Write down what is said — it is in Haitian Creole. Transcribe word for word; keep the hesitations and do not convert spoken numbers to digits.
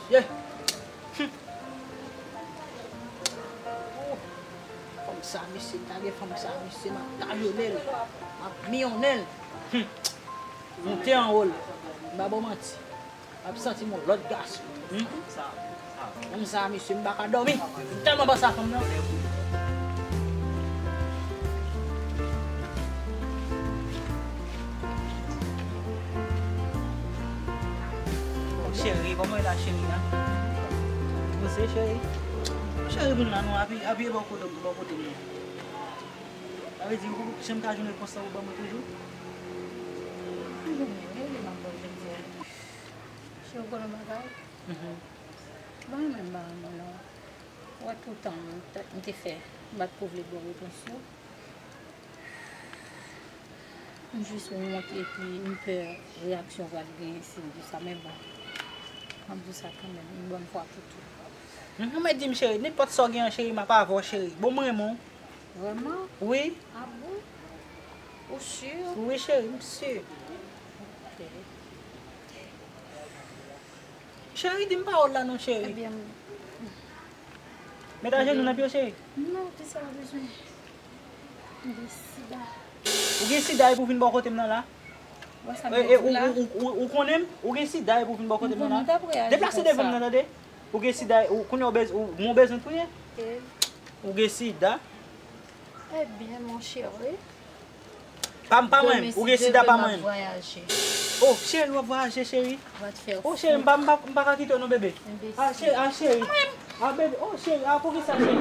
Ye. Hum. Fanm sa, mesye, m ta gen fanm sa, mesye, m ap tajone l, m ap miyonnen l. Hum. Monte anwo l. M pa ba w manti. M ap santi m yon lòt gason. Hum. Fanm sa, mesye, m pa ka dòmi. M tèlman panse a fanm nan. Cheri, kòman w ye la, cheri, a? Ou se cheri? Cheri, vin la, non, apiye, apiye bò kote, bò kote m nan. Sa vle di, ou janm ka jwenn repons la ou ban mwen toujou? M jwenn li, wi, m ap ba w jodi a. Cheri, ou konnen yon bagay? Mhm. Bon, mwen menm, m pa renmen w non. Ou wè tout tan m te, m te fè, m pa t ko vle ba w repons yo. M jis wont epi m pè reyaksyon w pral genyen si m di w sa, men bon, m ap di w sa kanmenm, yon bòn fwa pou tout. Mhm, men di m, cheri, nenpòt sa w gen an, cheri, m ap avè w, cheri. Bon, m renmen w. Vrèman? Wi. A bon? Ou si? Wi, cheri, m si. Ok. Cheri, di m pawòl la non, cheri. Ebyen, m- Met ajenou nan pye w, cheri. Non, kisa w bezwen? M gen sida. Ou gen sida epi w vin bò kote m nan la? Wè sa m E, e, di ou, la? ou, ou, ou, ou konnen m? Ou gen sida epi w vin bò kote m nan la? Mwen ta prè aji Deplase konsa. Devan m nan, tande? Ou gen sida, ou, kounye a w bez-, ou, mwen w bezwen touye? Ok. Ou gen sida? Ebyen, mon cheri. Pa m, pa mwen. Demen, si Dye vle, m ap vwayaje. Ou gen sida pa mwen. Oh, cheri, w ap vwayaje, cheri. Va te fè Oh, cheri, m pa, m pa, m pa ka kite w non, bebe. Enbesil. Ah, cheri, ah, cheri. Ah, bebe, oh, cheri, ah, poukisa, cheri?